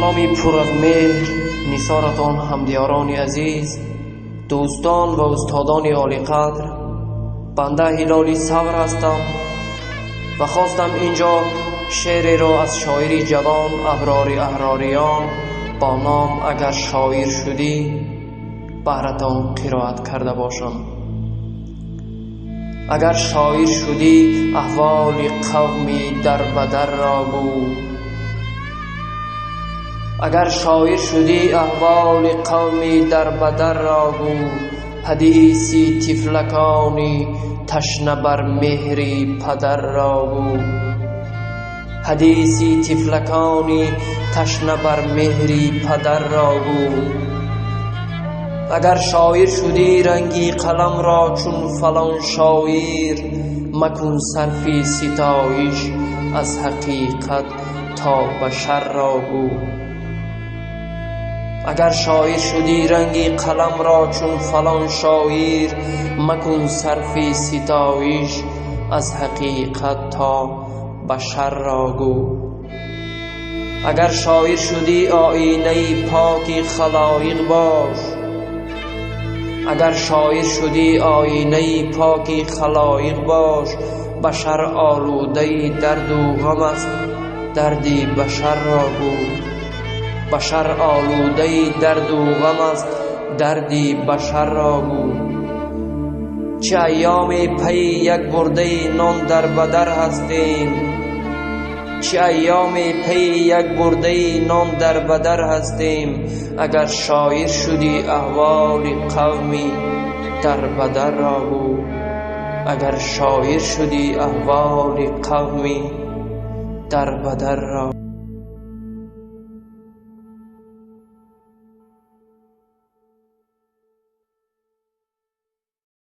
Саломи пур аз меҳр нисоратон, ҳамдиёрони азиз, дӯстон ва устодони олиқадр. Банда Ҳилоли Савр ҳастам ва хостам инҷо шеъреро аз шоири ҷавон Аброри Аҳрориён бо ном «Агар шоир шудӣ» баҳратон қироат карда бошам. Агар шоир шудӣ, аҳволи қавми дар ба дар ро гӯ. Агар шоир шудӣ, аҳволи қавми дар ба дар ро гӯ. Ҳадиси тифлакони ташна бар меҳри падар ро гӯ. Ҳадиси тифлакони ташна бар меҳри падар ро гӯ. Агар шоир шудӣ, ранги қалам ро чун фалон шоир макун сарфи ситоиш, аз ҳақиқат то башар ро гӯ. Агар шоир шудӣ, ранги қалам ро чун фалон шоир макун сарфи ситоиш, аз ҳақиқат то башар ро гӯ. Агар шоир шудӣ, оинаи поки халоиқ бош. Агар шоир шудӣ, оинаи поки халоиқ бош. Башар олудаи дарду ғам аст, дарди башар ро гӯ. Башар олудаи дарду ғам аст, дарди башар ро гӯ. Чӣ айёме пайи як бурдаи нон дар ба дар ҳастем. Чӣ айёме пайи як бурдаи нон дар ба дар ҳастем. Агар шоир шудӣ, аҳволи қавми дар ба дар ро гӯ. Агар шоир шудӣ, аҳволи қавми дар ба дар ро.